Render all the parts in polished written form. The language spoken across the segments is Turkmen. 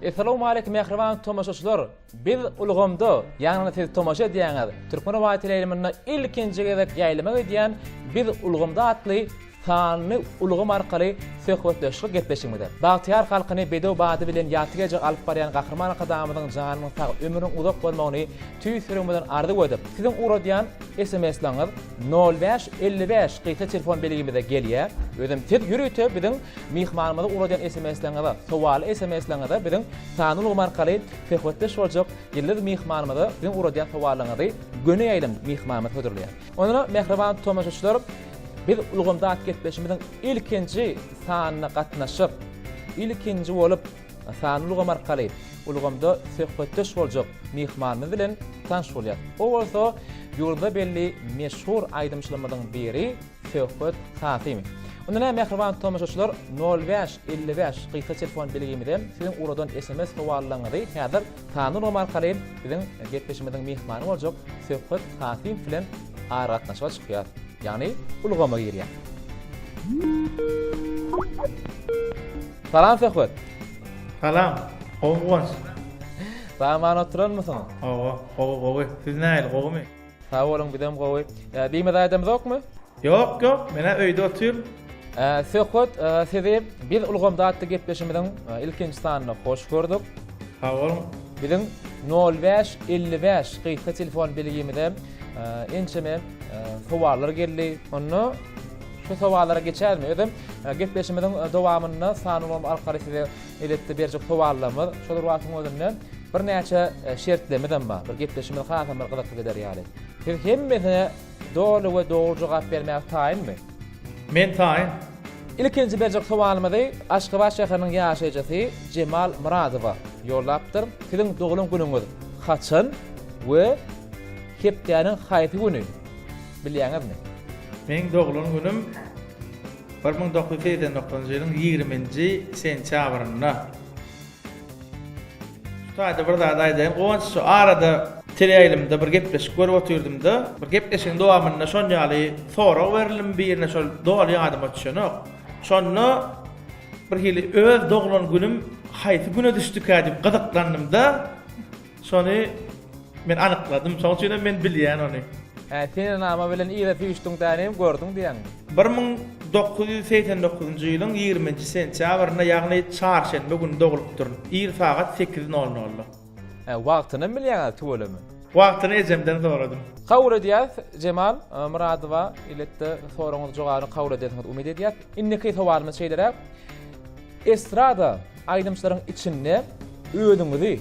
Essalawmaleýkim mähriban tomaşaçylar! Biz ulgamda, ýagny siz tomaşa edýäňiz, Türkmen howa teleýaýlymynda ilkinji gezek ýaýlyma gidýän Biz ulgamda atly sanly ulgam arkaly söhbetdeşlik gepleşigimize. Bagtyýar halkyny bedew bady bilen ýagty geljege alyp barýan Gahryman Arkadagymyzyň janynyň sag, ömrüniň uzak bolmagyny tüýs ýüregimizden arzuw edip, siziň ugradýan SMS-laryňyz nol bäş 55 gysga telefon belgimize gelýär. Özem siz ýörite biziň myhmanymyza ugradýan SMS-leriňize, sowally SMS-leriňize biziň sanly ulgam arkaly söhbetdeş boljak ýyldyz myhmanymyza siziň ugradýan sowallaryňyzy göni ýaýlym myhmanymyz hödürleýär. Onda mähriban tomaşaçylar, biz ulgamda at gepleşigimiziň ilkinji sanyna gatnaşyp, ilkinji bolup sanly ulgam arkaly ulgamda söhbetdeş boljak myhmanymyz bilen tanyş bolýarys. O bolsa ýurdumyza belli meşhur aýdymçylarymyzyň biri Söhbet Kasymow. Onda näme mähriban tomaşaçylar nol bäş 55 gysga telefon belgimize siziň ugradan sms sowallaryňyzy häzir sanly ulgam arkaly biziň gepleşigimiziň myhmany boljak Söhbet Kasymow bilen aragatnaşyga çykýar. Ýagny ulgama girýär. Salam Söhbet. Salam. Gowy Guwanç. Sag-aman oturanmysyň? Hawa, gowy gowy. Siz nähili, gowumy? Sag boluň bizem gowy. Bimaza edemizokmy? Ýok ýok menä öýde otyryn. Söhbet sizi Biz ulgamda atly gepleşigimiziň ilkinji sanynda hoş gördük. Sag boluň. Biziň nol bäş 55 gysga telefon belgimize ençeme sowallar geldi. Onda şu sowallara geçäýelmi? Özem gepleşigimiziň dowamynda sanly ulgam arkaly size elbetde berjek sowallarymyz şol bir wagtyň özünde birnäçe şertlerimiz hem bar. Bir gepleşigimiz hasam bir gyzykly gider ýaly. Siz hemmesine doly we dogry jogap bermäge taýynmy? Men taýyn. Ilkinji berjek sowalymyzy Aşgabat şäheriniň ýaşaýjysy Jemal Myradowa ýollapdyr. Siziň doglan günüňiz haçan we hepdäniň haýsy güni bilýäňizmi? Meň doglan günüm 1989-njy ýylyň ýigriminji sentýabrynda. Şu taýda bir zat aýdaýyn, Guwanç şu arada teleýaýlymda bir gepleşik görüp otyrdym-da, bir gepleşigiň dowamynda şon ýaly sorag berildimi birine şol doly ýadyma düşenok. Şonda bir hili öz doglan günüm haýsy güne düşdükä diýip gyzyklandym-da, Şony men anykladym, şoň üçin hem men bilýän ony. Hä, senenama bilen yza süýşdüň dänim, gördüň diýýäňmi? 1989-njy ýylyň ýigriminji sentýabrynda, ýagny çarşenbe güni doglupdyryn. Ir sagat sekiz nol nolda. Hä, wagtynam bilýäň-ä tüweleme. Wagtyny ejemden soradym. Kabul edýäs, Jemal Myradowa, elbetde soragyňyzy jogabyny kabul edersiňiz umyt edýäs. Indiki sowalymyz şeýleräk. Estrada aýdymçylaryň içinde özüňizi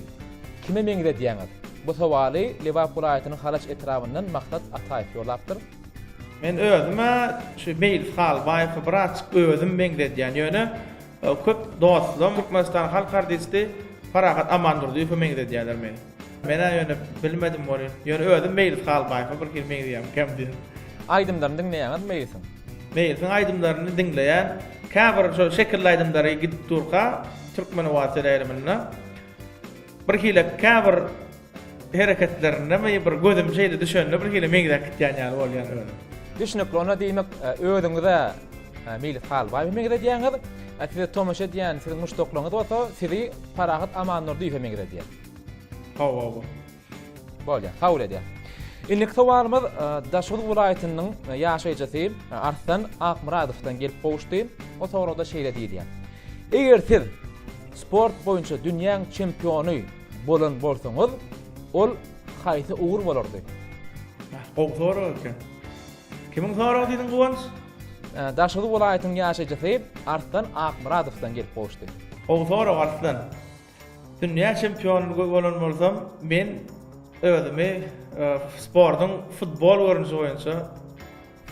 kime meňzedýäňiz? Bu sowaly Lebap welaýatynyň Halaç etrabyndan Maksat Ataýew ýollapdyr. Men özüm-ä şu Meýlis Halbaýewe birazjyk özüm meňzedýän. Ýöne köp dostlam Türkmenistanyň halk artisti Parahat Amandurdyýewe meňzedýärler meni. Men-ä ýöne bilmedim welin, ýöne özüm Meýlis Halbaýewe bir hili meňzeýärmikäm diýýän. Aýdymlaryny diňleýäňizmi Meýlisiň? Meýlisiň aýdymlaryny diňleýän. Käbir şol şekilli aýdymlary gidip durka Türkmen owazy teleýaýlymynda bir hili käbir hereketlerindemi bir gözüm şeýle düşende bir hili meňzäp gitýän ýaly bolýan özüm. Düşnükli onda diýmek özüňize Meýlis Halbaýewe meňzedýäňiz, size tomaşa edýän siziň muşdaklaryňyz bolsa sizi Parahat Amandurdyýewe meňzedýär. Hawa hawa. Bolýar, kabul edýär. Indiki sowalymyz Daşoguz welaýatynyň ýaşaýjysy Arslan Akmyradowdan gelip gowuşdy. O soragda şeýle diýilýär. Eger siz sport boýunça dünýäň çempiony bolan bolsaňyz, ol haýsy ugur bolardy? Gowy sorag eken. Kimiň soragy diýdiň Guwanç? Daşoguz welaýatynyň ýaşaýjysy Arslan Akmyradowdan gelip gowuşdy. Gowy sorag Arslan. Dünýä çempiony bolan bolsam, men özümi sportuň futbol görnüşi boýunça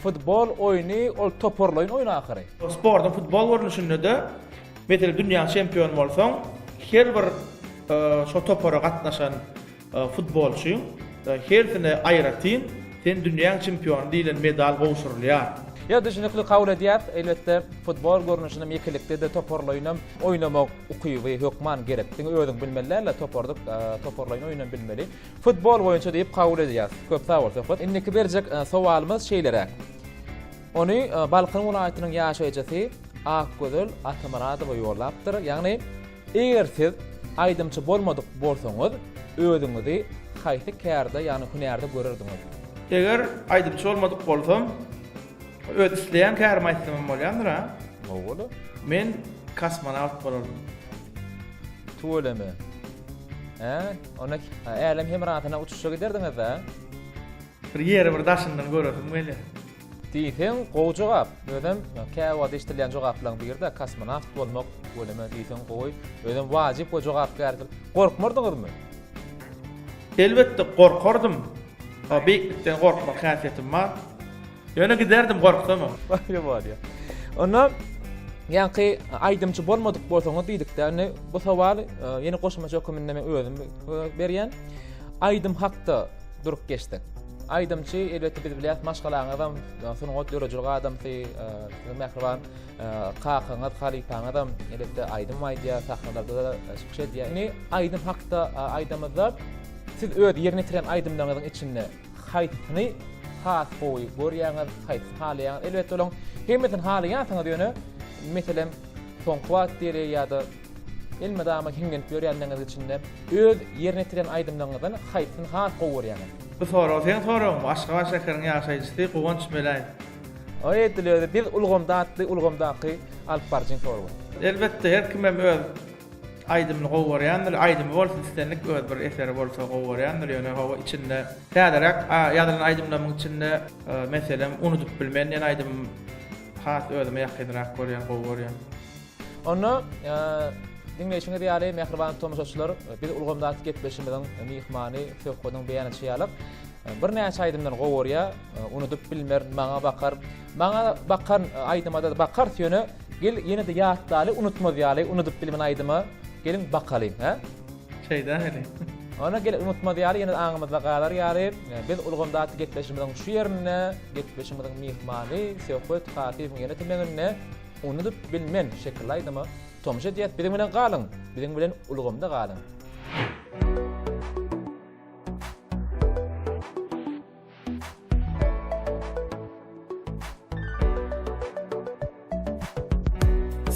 Futbol oýny ol toparlaýyn oýun ahyry. Sportuň futbol görnüşinde-de, meselem, dünýä çempiony bolsaň, her bir şo topara gatnaşan Futbolçyň hersine aýratyn Sen dünýäň çempiony diýlen medal gowşurylýar. Ýa düşünikli kabul edýäs. Elbetde futbol görnüşinem ýekelikde-de toparlaýynam oýnamak ukyby hökman gerek. Diňe özüň bilmeli däl-de topardyk toparlaýyn oýunam bilmeli. Futbol boýunça diýip kabul edýäs. Köp sag bol Söhbet. Indiki berjek sowalymyz şeýleräk. Ony Balkan welaýatynyň ýaşaýjysy Akgözel Atamyradowa ýollapdyr. Ýagny Eger siz. Aýdymçy bolmadyk bolsaňyz, özüňizi haýsy kärde, ýagny hünärde görerdiňiz? Eger aýdymçy bolmadyk bolsam, öz isleýän kärimi aýtsam hem bolýandyr-a? Hawa-la. Men kosmonawt bolardym. Tüweleme. Hä? Onda älem hemrasyna uçuşa giderdiňiz-dä? Bir ýeri bir daşyndan göresim gelýär. Diýseň gowy jogap. Özem käwagt eşidilýän jogaplaryň biri-de kosmonawt bolmak tüweleme diýseň gowy. Özem wajyp we jogapkärçilik. Gorkmardyňyzmy? Elbetde gorkardym. Beýiklikden gorkmak häsiýetim bar. Ýöne giderdim gorksamam. Bolýa bolýa. Onda ýaňky aýdymçy bolmadyk bolsaňyz diýdik-de, indi bu sowal ýene goşmaça höküminde men özüm berýän. Aýdym hakda durup geçdik. Aýdymçy, elbetde biz bilýäris, maşgalaňyzam sungat döredijilik adamsy, siziň mähriban kakaňyz, halypaňyzam elbetde aýdym aýdýar, sahnalarda-da çykyş edýär. Indi aýdym hakda aýdamyzda siz öz ýerine ýetiren aýdymlaryňyzyň içinde haýsysyny has gowy görýäňiz, haýsysyny halaýaňyz? Elbetde olaryň hemmesini halaýansyňyz, ýöne meselem soňky wagt diýeli ýa-da Elmydama hiňlenip ýörýänleriňiz içinde öz ýerine ýetiren aýdymlaryňyzdan haýsysyny has gowy görýäňiz? Bu sorag seň soragyňmy? Aşgabat şäheriniň ýaşaýjysy Guwanç Meläýew. Oý edil özi biz ulgamda atly ulgamdaky alyp baryjyň soragy. Elbetde her kimem öz aýdymyny gowy görýändir. Aýdymy bolsun islendik öz bir eseri bolsa gowy görýändir. Ýöne hawa içinde täzeräk ýazylan aýdymlarymyň içinde meselem Unudyp bilmen diýen aýdymym has özüme ýakynrak görýän gowy görýän. Onda diňleýşiňiz ýaly, mähriban tomaşaçylar, biz ulgamdaky gepleşigimiziň myhmany söhbediň beýan edişi ýaly, birnäçe aýdymdan gowy görýär. Unudyp bilmerin, maňa bakar. Maňa bakan aýdyma-da bakarys, ýöne gel ýene-de ýatlaly, unutmaz ýaly, unudyp bilmen aýdyma geliň bakalyň, hä? Şeýdä heli. Onda gel unutmaz ýaly, ýene-de aňymyzda galar ýaly, biz ulgamdaky gepleşigimiziň şu ýerinde gepleşigimiziň myhmany Söhbet Hatyýewiň ýene tümeginde Unudyp bilmen şekilli aýdyma tomaşa edýäs biziň bilen galyň biziň bilen ulgamda galyň.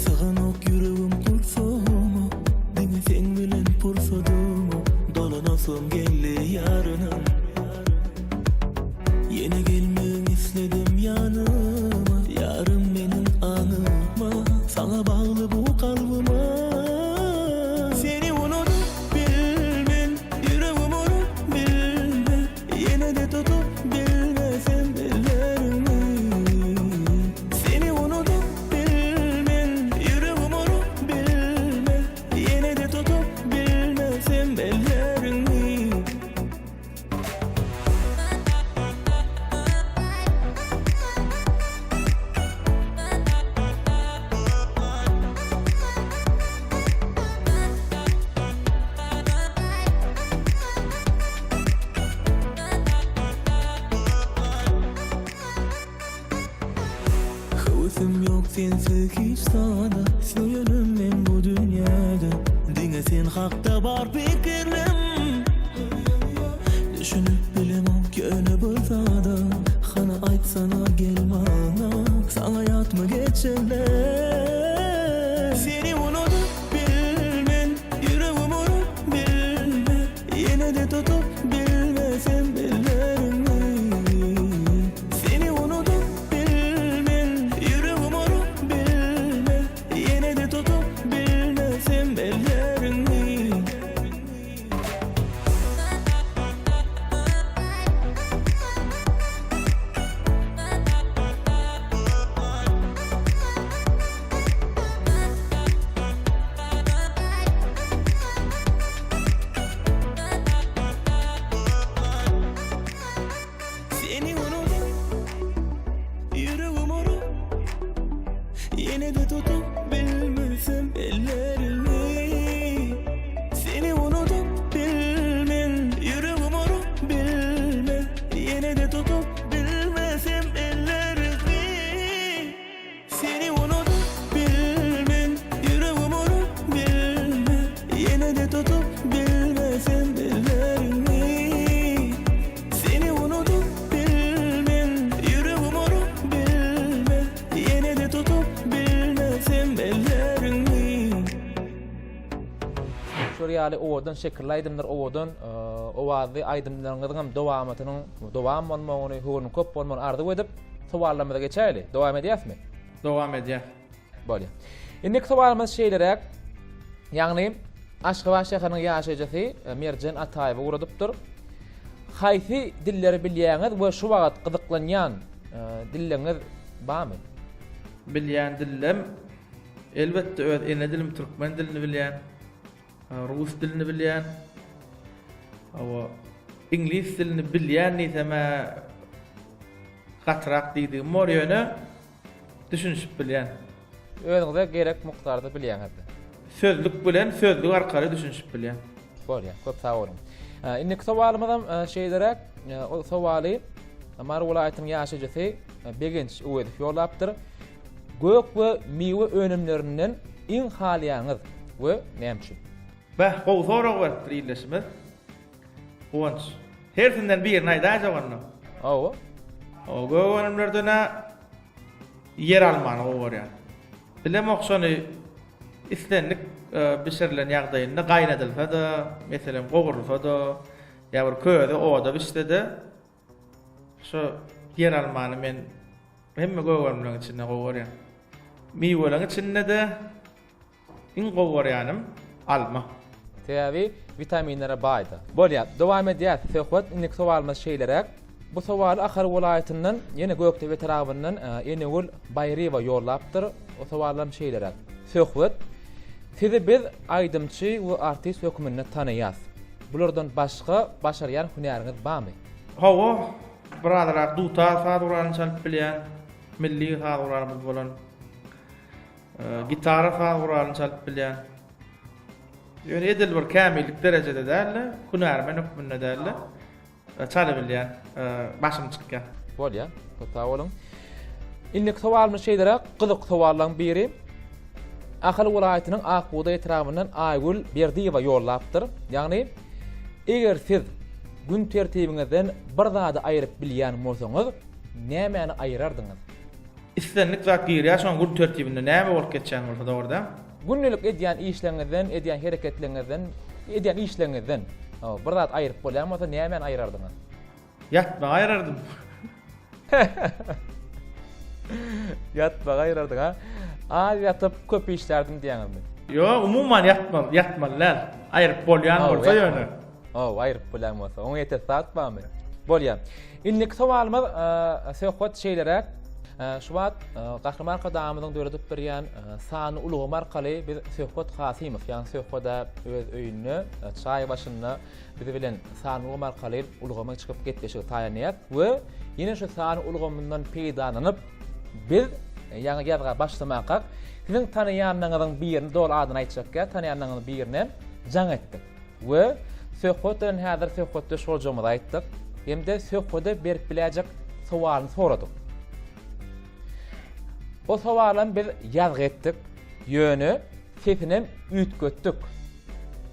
Syganok ýüregim gursagyma Diňe seň bilen pursadyma Dolanasym geldi ýaryna Ýene gelmegiň isledim ýanyma Ýarym meniň aňyma Saňa bagly bu kalbyma Seni unudyp bilmen Ýüregim urup bilme Ýene-de tutup bilmesem elleriňi Seni unudyp bilmen Ýüregim urup bilme Ýene-de tutup bilmesem elleriňi. Höwesim ýok sensiz hiç zada Söýenim men bu dünýäde Diňe sen hakda bar pikirlim Düşünip bilemok ýöne bir zada Hany aýtsana gel maňa Saňa ýatmy geçenler Seni unudyp bilmen Ýüregim urup bilme Ýene-de tutup bilmesem elleriňi Seni unudyp bilmen Ýüregim urup bilme Ýene-de tutup bilmesem elleriňi. Seni unudyp, ýüregim urup, Ýene-de tutup bilmesem ellerimi. Seni unudyp bilmen, ýüregim urup bilme, Ýene-de tutup bilmesem ellerimi. Seni unudyp bilmen, ýüregim urup bilme, Ýene-de tutup bilmesem elleriňi. Seni unudyp bilmen, ýüregim urup bilme, Ýene-de tutup bilmesem. ýaly owadan şekilli aýdymlar, owadan owazly aýdymlaryňyzyň hem dowamatynyň dowam bolmagyny, höwrüniň köp bolmagyny arzuw edip, sowallarymyza geçäýeli. Dowam edýäsmi? Dowam edýäs. Bolýar. Indiki sowalymyz şeýleräk. Ýagny Aşgabat şäheriniň ýaşaýjysy e, Merjen Ataýewa ugradypdyr. Haýsy dilleri bilýäňiz we şu wagt gyzyklanýan e, dilleriňiz barmy? Bilýän dillem elbetde öz ene dilim türkmen dilini bilýän, e, rus dilini bilýän. Hawa, iňlis dilini bilýän diýsem-ä gatyrak diýdigim bor ýöne Düşünişip bilýän. Özüňize gerek mukdarda bilýäňizde. Sözlük bilen sözlük arkaly düşünişip bilýän. Bolýar. Köp sag boluň. Indiki sowalymyzam şeýleräk. Ol sowaly Mary welaýatynyň ýaşaýjysy Begenç Öwezow ýollapdyr. Gök we miwe önümlerinden iň halaýaňyz we näme üçin? Beh, gowy sorag beripdir ildeşimiz. Guwanç. Hersinden birini aýdaýjak onda. Hawa. O gök önümlerden-ä ýer almany gowy görýän. Bilemok şony islendik e, bişirilen ýagdaýynda gaýnadylsa-da, meselem gowrulsa-da, ýa bir köze oda bişse-de şu ýer almany men hemme gök önümleriň içinde gowy görýän. Miweleriň içinde-de Iň gowy görýänim alma. Sebäbi witaminlere baýda. Bolýar. Dowam edýäs. Söhbet indiki sowalymyz şeýleräk. Bu sowaly Ahal welaýatyndan ýene Gökdepe etrabyndan Enegül Baýryýewa ýollapdyr. O sowalam şeýleräk. Söhbet, sizi biz aýdymçy we artist hökmünde tanaýas. Bulardan başga başarýan hünäriňiz barmy? Hawa, birazrak dutar saz guralyny çalyp bilýän. Milli saz guralymyz bolan. Gitara saz guralyny çalyp bilýän. Ýöne edil bir kämillik derejede däl-de, hünärmen hökmünde däl-de, çalybilýän, başym çykýar. Bolýar. Köp sag boluň. Indiki sowalymyz şeýleräk, gyzykly sowallaryň biri. Ahal welaýatynyň Ak bugdaý etrabyndan Aýgül Berdiýewa ýollapdyr. Ýagny, eger siz gün tertibiňizden bir zady aýryp bilýän bolsaňyz, nämäni aýyrardyňyz? Islendik zat girýär şoň gün tertibinde näme bolup geçýän bolsa dogry däl. Gündelik edýän işleriňizden, edýän hereketleriňizden, edýän işleriňizden bir zat aýryp bolýan bolsa nämäni aýyrardyňyz? Ýatmagy aýyrardym. Ýatmagy aýyrardyň ha? Az ýatyp köp işlärdim diýýäňizmi? Ýok, umuman ýatmaly, ýatmaly däl. Aýryp bolýan bolsa ýöne. Hawa, aýryp bolýan bolsa. Oňa ýetesi zat barmy? Bolýar. Indiki sowalymyz söhbet şeýleräk. Şu wagt Gahryman Arkadagymyzyň döredip berýän sanly ulgamy arkaly biz Söhbet Kasymow, ýagny Söhbet-ä öz öýünde, çaý başynda bizi bilen sanly ulgam arkaly ulgama çykyp gepleşigi taýynlaýar we ýene şu sanly ulgamyndan peýdalanyp biz ýaňy ýazga başlamakak siziň tanaýanlaryňyzyň birini doly adyny aýtjak ýa tanaýanlaryňyzyň birine jaň etdik. We Söhbet bilen häzir söhbetdeş boljagymyzy aýtdyk. Hem-de Söhbede berip biläýjek sowalyny soradyk. O sowalam biz ýazgy etdik. Ýöne sesinem üýtgetdik.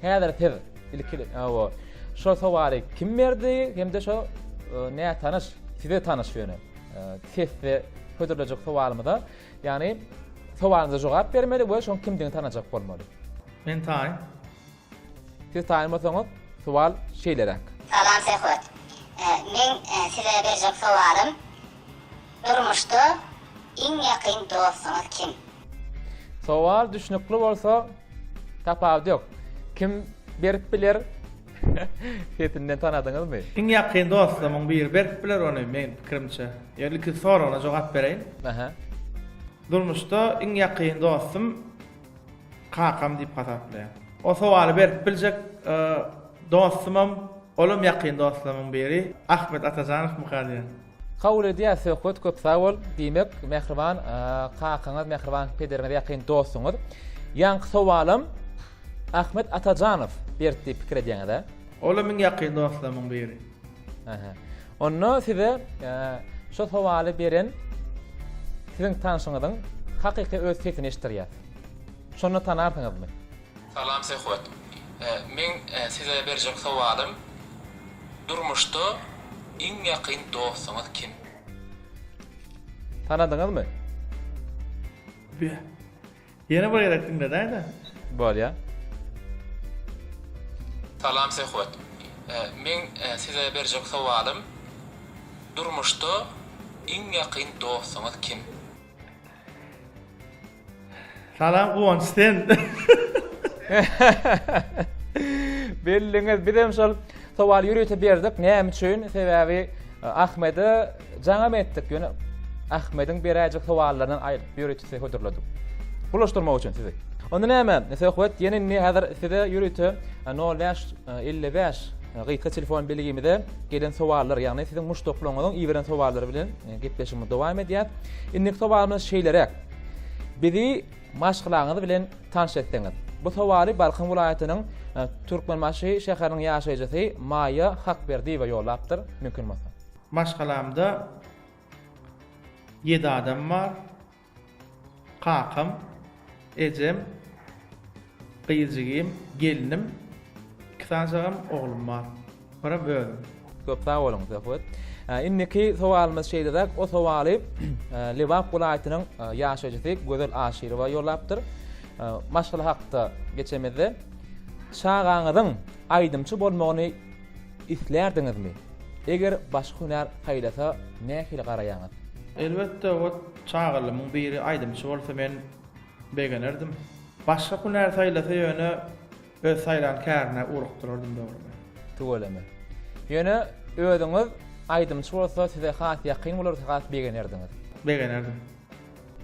Häzir siz ilki hawa şo sowaly kim berdi hem-de şo e, nätanyş, size tanyş ýöne e, sesde hödürlejek sowalymyza, ýagny sowalyňyza jogap bermeli we şoň kimdigini tanajak bolmaly. Men taýyn. Siz taýyn bolsaňyz, sowal şeýleräk. Salam Söhbet. Meň size berjek sowalym, durmuşda iň ýakyn dostuňyz kim? Sowal düşnükli bolsa, tapawudy ýok. Kim berip biler? Sesinden tanadyňyzmy? Iň ýakyn dostlarymyň biri berip biler ony, meň pikirimçe. Ýöne ilki soragyna jogap bereýin. Aha. Durmuşda iň ýakyn dostum kakam diýip hasaplaýan. O sowaly berip biljek dostumam, olam ýakyn dostlarymyň biri, Ahmet Atajanowmyka diýen. Kabul edýäs Söhbet köp sag bol. Diýmek mähriban kakaňyz, mähriban pederiňiz ýakyn dostuňyz. Ýaňky sowalam Ahmet Atajanow berdi diýip pikir edýäňiz a? Olam iň ýakyn dostlarymyň biri. Aha. Onda size şo sowaly beren siziň tanşyňyzyň hakyky öz sesini eşitdirýäs. Şonda tanarsyňyzmy? Salam Söhbet. Meň size berjek sowalym durmuşda iň ýakyn dostuňyz kim? Tanadyňyzmy? Ýene bir gezek diňledäýdä. Bolýa. Salam Söhbet. Meň size berjek sowalym durmuşda iň ýakyn dostuňyz kim? Salam Guwanç sen. Bildiňiz bizem şol sowaly ýörite berdik. Näme üçin? Sebäbi e, Ahmede jaňam etdik. Ýöne Ahmediň beräýjek sowallaryndan aýryp ýörite size hödürledik. Bulaşdyrmak üçin sizi. Onda näme? Söhbet ýene indi häzir size ýörite 05 55 e, gysga telefon belgimize gelen sowallar, ýagny siziň muşdaklaryňyzyň iberen sowallary bilen e, gepleşigimizi dowam edýär. Indiki sowalymyz şeýleräk. Bizi maşgalaňyz bilen tanyş etseňiz. Bu sowaly Balkan welaýatynyň e, Türkmenbaşy şäheriniň ýaşaýjysy Maýa Hakberdiýewa ýollapdyr. Mümkin bolsa. Maşgalamda 7 adam bar. Kakam, ejem, gyz jigim, gelnim, iki sanyjagam oglum bar. Birem özüm. Köp sag boluň, Söhbet. Indiki sowalymyz şeýleräk, o sowaly Lebap welaýatynyň ýaşaýjysy Gözel Aşyrowa ýollapdyr. Maşgala hakda geçemizde, çagaňyzyň aýdymçy bolmagyny islärdiňizmi? Eger başga hünär saýlasa nähili garaýaňyz? Elbetde, o çagalymyň biri aýdymçy bolsa men begenerdim. Başga hünär saýlasa ýöne Öz saýlan kärine ugrukdyrardym dogrumy. Tüweleme. Ýöne özüňiz aýdymçy bolsa size has ýakyn bolardy has begenerdiňiz. Begenerdim.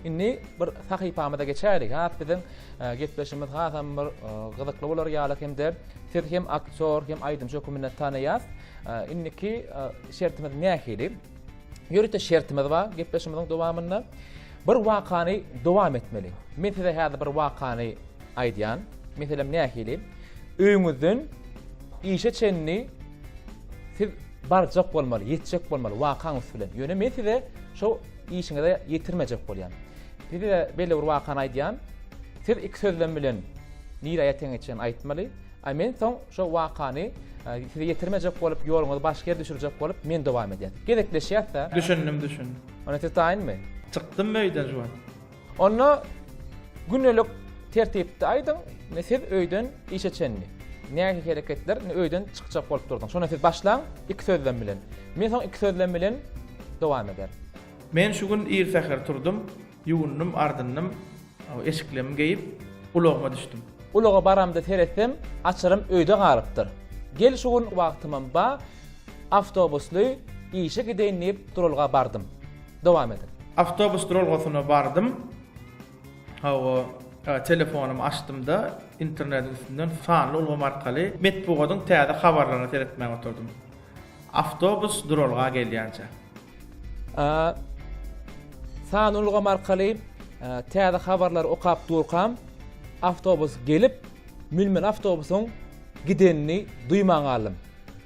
Indi bir sahypamyza geçäýlik. Has biziň e, gepleşigimiz hasam bir e, gyzykly bolar ýaly hem-de siz hem aktýor hem aýdymçy hökmünde tanaýas. E, indiki şertimiz nähili? Ýörite şertimiz bar gepleşigimiziň dowamynda. Bir wakany dowam etmeli. Men size häzir bir wakany aýdýan. Meselem nähili? Öýüňizden işe çenli siz barjak bolmaly, ýetjek bolmaly wakaň üsti bilen. Ýöne men size şo işiňize ýetirmejek bolýan. Size belli bir wakany aýdýan. Siz iki sözlem bilen nirä ýeten geçen aýtmaly. A men soň şo wakany e, size ýetirmejek bolup, ýoluňyzy başga ýere düşürjek bolup, men dowam edýän. Gezekleşýäs-de. Düşündim, düşündim. Onda siz taýynmy? Çykdym öýden şu wagt. Onda gündelik tertipde aýdyň, indi siz öýden işe çenli nähili hereketler, indi öýden çykjak bolup durduň. Şonda siz başlaň iki sözlem bilen. Men soň iki sözlem bilen dowam ederin. Men şu gün ir säher turdum, ýuwundym, ardyndym, eşiklerimi geýip, ulagyma düşdüm. Ulaga baramda seretsem, açarym öýde galypdyr. Gel şu gün wagtymam ba, awtobusly işe gideýin diýip duralga bardym. Dowam ediň. Awtobus duralgasyna bardym. Hawa, telefonymy açdym-da, internetiň üstünden sanly ulgam arkaly metbugatyň täze habarlaryna seretmäge oturdym. Awtobus duralga gelýänçä. Sanly ulgam arkaly täze habarlary okap durkam, awtobus gelip, münmeli awtobusyň gidenini duýman galdym.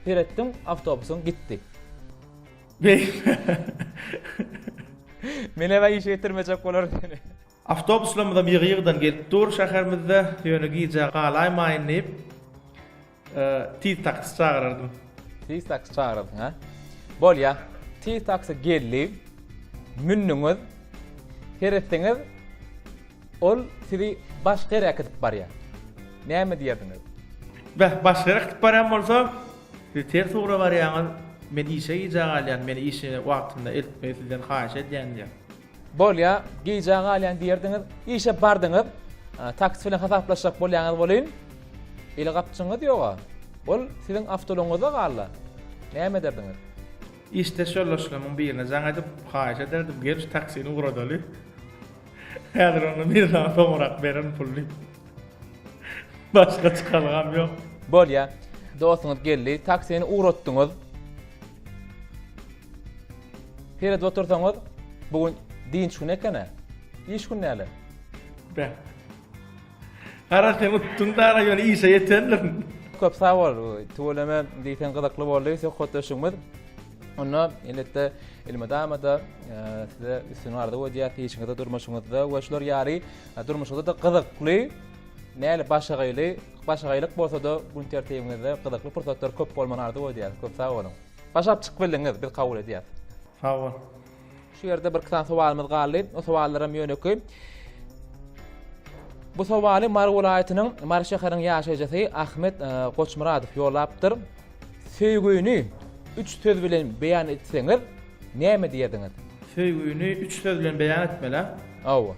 Seretdim, awtobusyň gitdi. Beýle. Menem işe getirmejek bolar seni. Awtobuslarymyzam ýygy-ýygydan gelip dur şäherimizde, ýöne gijä galaýmaýyn diýip, tiz taksi çagyrardym. Tiz taksi çagyrarsyň, ha? Bolýa. Tiz taksi geldi. Mündüňiz. Seretseňiz, Ol sizi başga ýere äkidip barýar. Näme diýerdiňiz? Beh, başga ýere äkidip barýan bolsa, siz ters ugra barýaňyz, men işe gijä galýan, meni işe wagtynda eltmegi sizden haýyş edýän diýer. Bolýa, gijä galýan diýerdiňiz. Işe bardyňyz, taksi bilen hasaplaşjak bolýaňyz welin, eli gapjygyňyz ýog-a. Ol siziň awtoulagyňyzda galdy. Näme ederdiňiz? Işdeş ýoldaşlarymyň birine jaň edip, haýyş ederdim, gel şu taksini ugradaly. Häzir onda men saňa soňrak bererin puluny. Başga çykalgam ýok. Bolýa. Dostuňyz geldi, taksini ugratdyňyz. Seredip otursaňyz, bu gün dynç güni eken-ä. Iş güni däl-ä. Beh. Gara sen utduň dara ýöne işe ýetendirin. Köp sag bol. Tüweleme diýseň gyzykly boldy söhbetdeşligimiz. Onda elbetde elmydama-da e, size üstünlik arzuw edýäris işiňizde, durmuşyňyzda we şular ýaly e, durmuşyňyzda-da gyzykly, näli başagaýly, başagaýlyk bolsa-da gün tertibiňizde gyzykly pursatlar köp bolmagyny arzuw edýäris. Köp sag boluň. Başaryp çykyp bildiňiz, biz kabul edýäris. Sag bol. Şu ýerde bir sany sowalymyz galdy. O sowallaram ýönekeý. Bu sowaly Mary welaýatynyň Mary şäheriniň ýaşaýjysy Ahmet Goçmyradow ýollapdyr. Söýgüni üç söz bilen beýan etseňiz, näme diýerdiňiz? Söýgüni üç söz bilen beýan etmeli-ä? Hawa.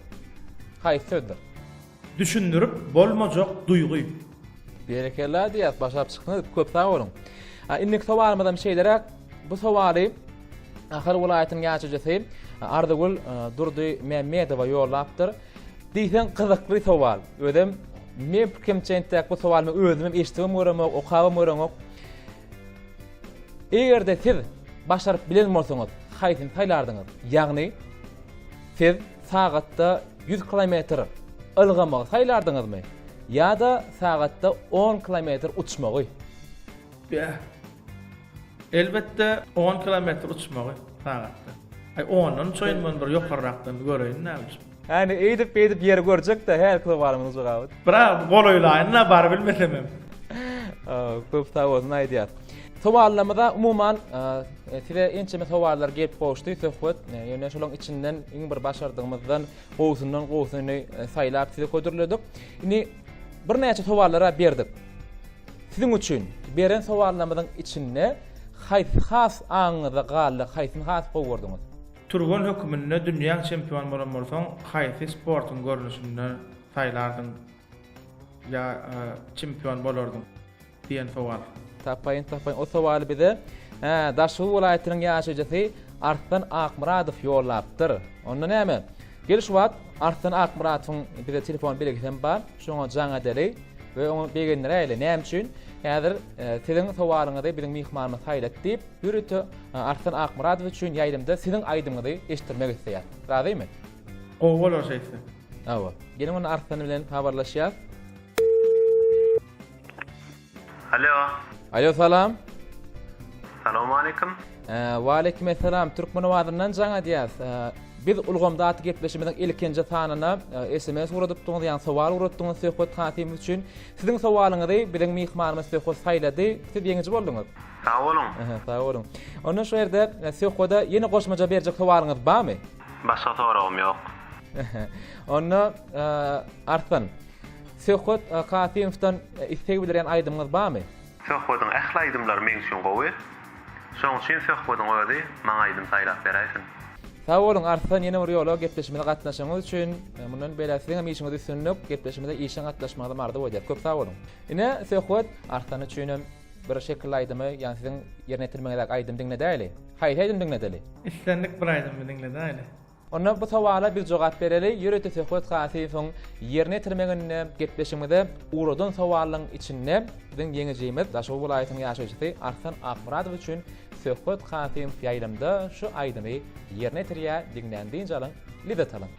Haýsy sözler? Düşündirip bolmajak duýgy. Berekella diýýäs, başaryp çykdyňyz, köp sag boluň. Indiki sowalymyzam şeýleräk, bu sowaly Ahal welaýatynyň ýaşaýjysy Arzygül Durdy Mämmedowa ýollapdyr. Diýseň gyzykly sowal. Özem men pikirimçe entäk bu sowaly men özümem eşidibem göremok, okabam göremok. Eger-de siz başaryp bilen bolsaňyz, haýsyny saýlardyňyz? Ýagny siz sagatda 100 kilometr ylgamagy saýlardyňyzmy? Ýa-da sagatda on kilometr uçmagy? Bäh. Elbetde, on kilometr uçmagy sagatda. Aý, ondan uçaýyn men bir ýokarrakdan bir göreýin näme uçup. Hany, eýdip-beýdip ýeri görjek-dä, hälki sowalymyzyň jogaby. Biraz golaýlaýyn-da, barybilmesemem. Köp sag bolsun aýdýas. Sowallarymyza umuman size ençeme sowallar gelip gowuşdy, söhbet. Ýöne şolaryň içinden iň bir başardygymyzdan gowusyndan gowusyny saýlap size hödürledik. Indi birnäçe sowallara berdik. Siziň üçin beren sowallarymyzyň içinde haýsy has aňyňyzda galdy, haýsyny has gowy gördüňiz? Türgen höküminde dünýäň çempiony bolan bolsaň, haýsy sportuň görnüşinde saýlardyň ýa çempion bolardyň diýen sowal. Tapaýyn, tapaýyn. O sowaly bize Daşoguz welaýatynyň ýaşaýjysy Arslan Akmyradow ýollapdyr. Onda näme? Gel şu wagt Arslan Akmyradowyň bize telefon belgisem bar. Şoňa jaň edeli we oňa begendiräýeli. Näme üçin? Häzir siziň sowalyňyzy biziň myhmanymyz saýlady diýip, ýörite Arslan Akmyradow üçin ýaýlymda siziň aýdymyňyzy eşitdirmek isleýär. Razymy? Gowy bolar şeýtse. Hawa. Geliň onda Arslan bilen habarlaşýas. Alo. Alo salam. Salowmaleýkim. Waleýkim essalam. Türkmen owazyndan jaň edýäs. Biz ulgamda atly gepleşigimiziň ilkinji sanyna SMS ugradypdyňyz, ýagny sowal ugratdyňyz Söhbet Kasymow üçin. Siziň sowalyňyzy biziň myhmanymyz Söhbet saýlady. Siz ýeňiji bolduňyz. Sag boluň. Sag boluň. Onda şu ýerde Söhbede ýene goşmaça berjek sowalyňyz barmy? Başga soragym ýok. Onda Arslan, Söhbet Kasymowdan isleg bildirýän aýdymyňyz barmy? Söhbediň ähli aýdymlary meň üçin gowy. Şoň üçin Söhbediň özi maňa aýdym saýlap beräýsin. Sag boluň Arslan ýene bir ýola gepleşimize gatnaşanyňyz üçin. Mundan beýläk siziň hem işiňizde üstünlik, gepleşimize işjeň gatnaşmagyňyzam arzuw edýäris. Köp sag boluň. Ine Söhbet Arslan üçinem bir şekilli aýdymy, ýagny siziň ýerine ýetirmegiňizdäki aýdymy diňledäýeli. Haýsy aýdymy diňledeli? Islendik bir aýdymy diňledäýeli. Onda bu sowala biz jogap bereli. Ýörite Söhbet Gasyýewiň ýerine ýetirmeginde gepleşigimize ugradan sowalyň içinde biziň ýeňijimiz Daşoguz welaýatynyň ýaşaýjysy Arslan Akmyradow üçin Söhbet Kasymow ýaýlymda şu aýdymy ýerine ýetirýär. Diňläň dynç alyň, lezzet alyň.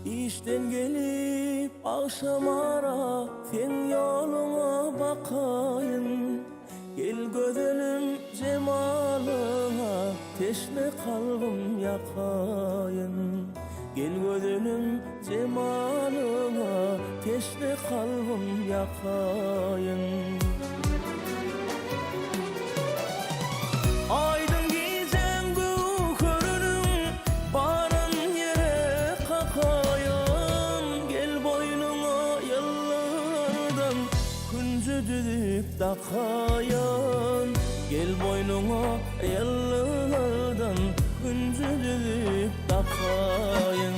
Işden gelip agşamara seň ýoluňa bakaýyn. Gel gözelim jemalyňa teşne kalbym ýakaýyn. Gel gözelim jemalyňa teşne kalbym ýakaýyn. Aýdyň gijäň göwheriniň baryn ýere kakaýyn. Gel boýnuňa ýyllardan Künji düzüp dakaýyn, Gel boýnuňa ýyllardan Künji düzüp dakaýyn.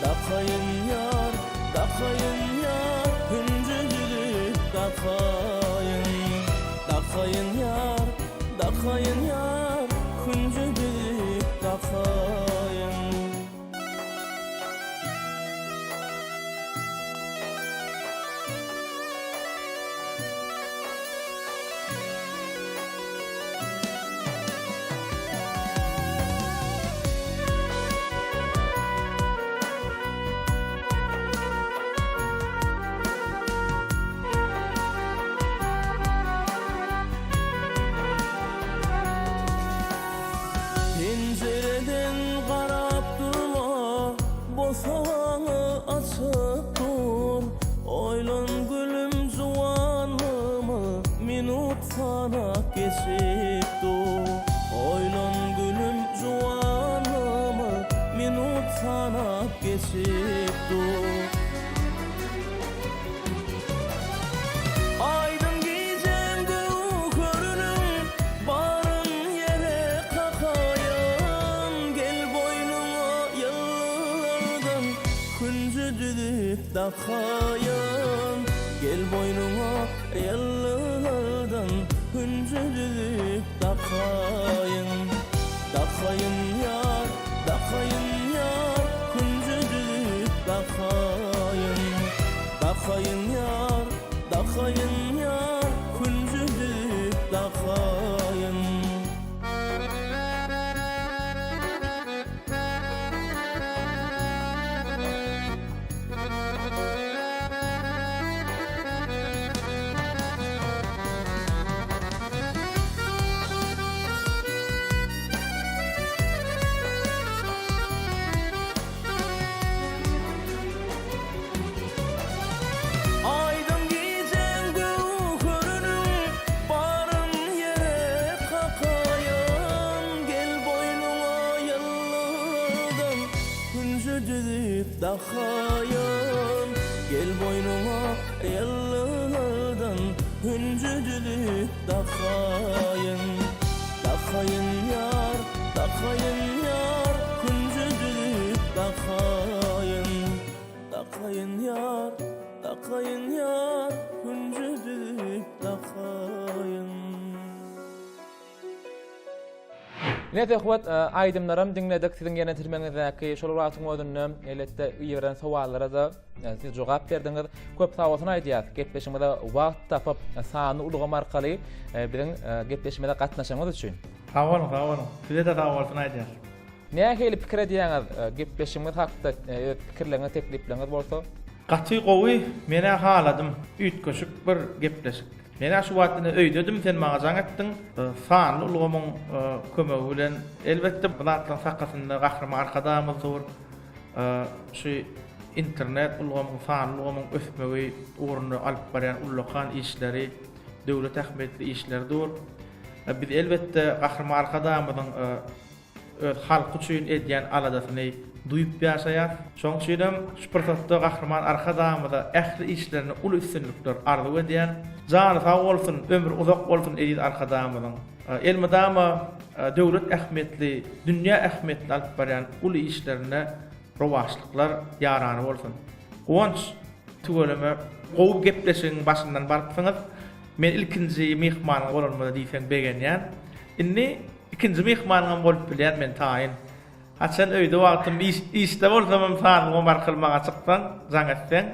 Dakaýyn ýar, dakaýyn ýar, Künji düzüp dakaýyn. Dakaýyn ýar, dakaýyn ýar, Künji düzüp dakaýyn. Penjireden. dakaýyn Gel boýnuňa ýyllardan hünji düzüp dakaýyn Dakaýyn ýar, dakaýyn ýar, hünji düzüp dakaýyn Dakaýyn ýar, dakaýyn ýar, hünji düzüp dakaýyn. Aýdyň gijäň göwheriniň baryn ýere kakaýyn Gel boýnuňa ýyllardan hünji düzüp dakaýyn Gel boýnuňa ýyllardan hünji düzüp dakaýyn Dakaýyn ýar, dakaýyn ýar, hünji düzüp dakaýyn Dakaýyn ýar, dakaýyn ýar, hünji düzüp dakaýyn. Ine söhbet aýdymlaram diňledik siziň ýerine ýetirmegiňizdäki şol wagtyň özünde elbetde iberen sowallara-da siz jogap berdiňiz. Köp sag bolsun aýdýas. Gepleşigimize wagt tapyp sanly ulgam arkaly biziň gepleşigimize gatnaşanyňyz üçin. Sag boluň, sag boluň. Size-de sag bolsun aýdýas. Nähili pikir edýäňiz gepleşigimiz hakda öz pikirleriňiz teklipleriňiz bolsa? Gaty gowy menä haladym üýtgeşik bir gepleşik. Menä şu wagt ine öýdedim sen maňa jaň etdiň sanly ulgamyň kömegi bilen elbetde bu zatlaryň sakasynda Gahryman Arkadagymyz dur şu internet ulgamyň sanly ulgamyň ösmegi ugrunda alyp barýan ullakan işleri döwlet ähmiýetli işleri dur. Biz elbetde Gahryman Arkadagymyzyň öz halky üçin edýän aladasyny duýup ýaşaýas. Şonuň üçinem şu pursatda Gahryman Arkadagymyza ähli işlerinde uly üstünlikler arzuw edýän. Jany sag bolsun, ömri uzak bolsun eziz Arkadagymyzyň. Elmydama döwlet ähmiýetli, dünýä ähmiýetli alyp barýan uly işlerinde rowaçlyklar ýarany bolsun. Guwanç, tüweleme, gowy gepleşigiň başyndan barypsyňyz. Men ilkinji myhmanyň bolanyma diýseň begenýän. Indi Ikinji myhmanyňam bolup bilýän men taýyn. Haçan öýde wagtym iş işde bolsamam sanlygym arkaly maňa çyksaň, jaň etseň,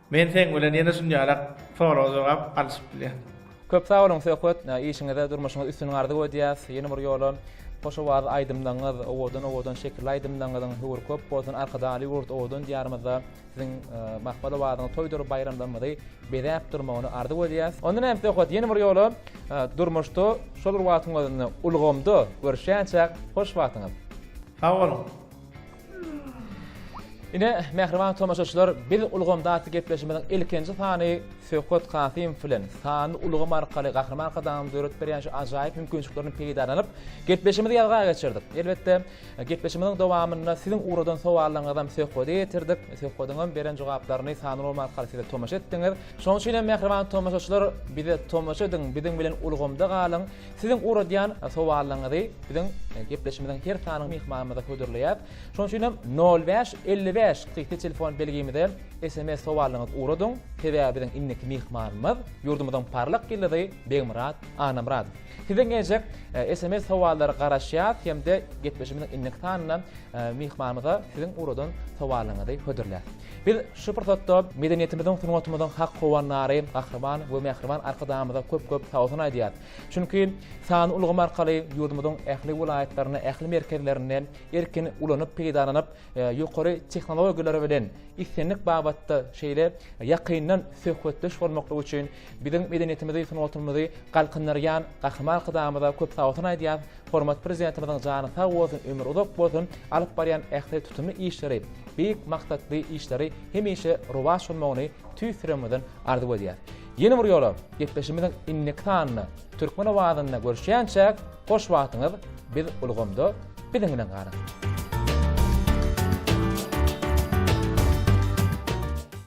men seň bilen ýene şunýalak sorag jogap alyşyp bilýän. Köp sag boluň Söhbet, işiňize durmuşyňyza üstünlik arzuw edýäs. Ýene bir ýola hoş owazly aýdymlaryňyz, owadan owadan şekilli aýdymlaryňyzyň höwri köp bolsun Arkadagly ýurt owadan diýarymyzda Siziň mahmal owazyňyz toýdur baýramlarymyzy bezäp durmagyny arzuw edýäs. Onda näme söhbet ýene bir ýola durmuşda şol bir wagtyň özünde ulgamda görüşýänçäk hoş wagtyňyz. Sag boluň. Ine, mähriban tomaşaçylar, biz ulgamda atly gepleşigimiziň ilkinji sany Söhbet Kasymow bilen sanly ulgam arkaly Gahryman Arkadagymyz döredip berýän şu ajaýyp mümkinçiliklerini peýdalanyp, gepleşigimizi ýazga geçirdik. Elbetde, Gepleşigimiziň dowamynda siziň ugradan sowallaryňyzam söhbede ýetirdik. Söhbediňem beren jogaplaryny sanly ulgam arkaly size tomaşa etdiňiz. Şonuň üçin hem mähriban tomaşaçylar bize tomaşa ediň, biziň bilen ulgamda galyň. Siziň ugradýan sowallaryňyzy biziň gepleşigimiziň her sanyny myhmanymyza hödürleýäs. Şonuň üçin hem nol bäş 55 gysga telefon belgimize sms sowallaryňyzy ugradyň. Sebäbi biziň indiki myhmanymyz ýurdumyzyň parlak ýyldyzy Begmyrat Annamyradow. Sizden geljek sms sowallara garaşýas hem-de gepleşigimiziň indiki sanynda myhmanymyza siziň ugradan sowallaryňyzy hödürläris. Biz şu pursatda medeniýetimiziň, sungatymyzyň hak howandary Gahryman we mähriban Arkadagymyza köp-köp sagbolsun aýdýarys. Çünki sanly ulgam arkaly ýurdumyzyň ähli welaýatlarynda, ähli merkezlerinde erkin ulanyp, peýdalanyp, ýokary tehnologiýalar bilen islendik babatda şeýle ýakyndan söhbetdeş bolmaklyk üçin Biziň medeniýetimizi, sungatymyzy galkyndyrýan Gahryman Arkadagymyza köp sagbolsun aýdýas. Hormatly Prezidentimiziň jany sag bolsun, ömri uzak bolsun, alyp barýan ähli tutumly işleri, beýik maksatly işleri hemişe rowaç bolmagyny tüýs ýüregimizden arzuw edýäs. Ýene bir ýola gepleşigimiziň indiki sanynda Türkmen owazynda görüşýänçäk, hoş wagtyňyz, biz ulgamda biziň bilen galyň!